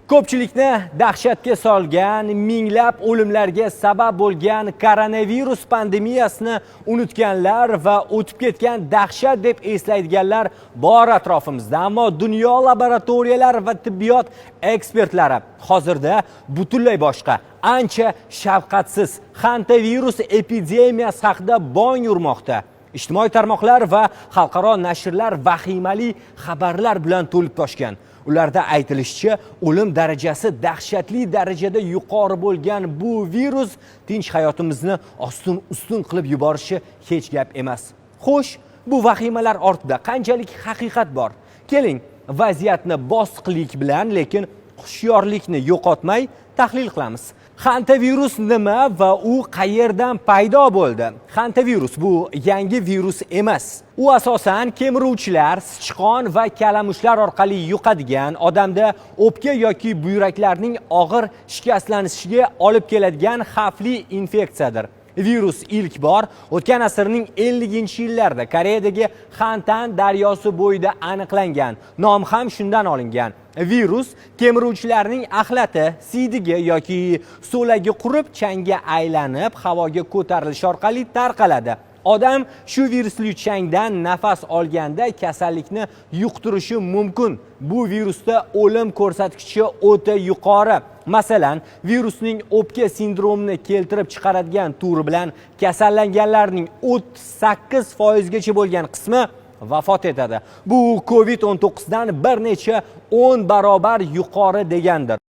Ko'pchilikni dahshatga solgan, minglab o'limlarga sabab bo'lgan koronavirus pandemiyasini unutganlar va o'tib ketgan dahshat deb eslaydiganlar bor atrofimizda. Ammo dunyo laboratoriyalari va tibbiyot ekspertlari hozirda butunlay boshqa, ancha shafqatsiz hantavirus epidemiyasi haqida bong urmoqda. Ijtimoiy tarmoqlar va xalqaro nashrlar vahimali xabarlar bilan to'lib toshgan. Ularda aytilishicha, o'lim darajasi dahshatli darajada yuqori bo'lgan bu virus tinch hayotimizni ostin ustun qilib yuborishi hech gap emas. Xo'sh, bu vahimalar ortida qanchalik haqiqat bor? Keling, vaziyatni bosiqlik bilan, lekin hushyorlikni yo'qotmay tahlil qilamiz. Hantavirus nima va u qayerdan paydo bo'ldi? Hantavirus bu yangi virus emas. U asosan kemiruvchilar, sichqon va kalamushlar orqali yuqadigan, odamda o'pka yoki buyraklarning og'ir shikastlanishiga olib keladigan xavfli infeksiyadir. Virus ilk bor o'tgan asrning 50-yillarida Koreyadagi Xantan daryosi bo'yida aniqlangan. Nom ham shundan olingan. Virus kemiruvchilarning axlati, siydigi yoki so'lagi qurib changga aylanib, havoga ko'tarilishi orqali tarqaladi. Odam shu virusli changdan nafas olganda kasallikni yuqtirishi mumkin. Bu virusda o'lim ko'rsatkichi o'ta yuqori. Masalan, virusning o'pka sindromini keltirib chiqaradigan turi bilan kasallanganlarning 38 gacha bo'lgan qismi vafot etadi. Bu COVID-19 dan bir necha 10 barobar yuqori degandir.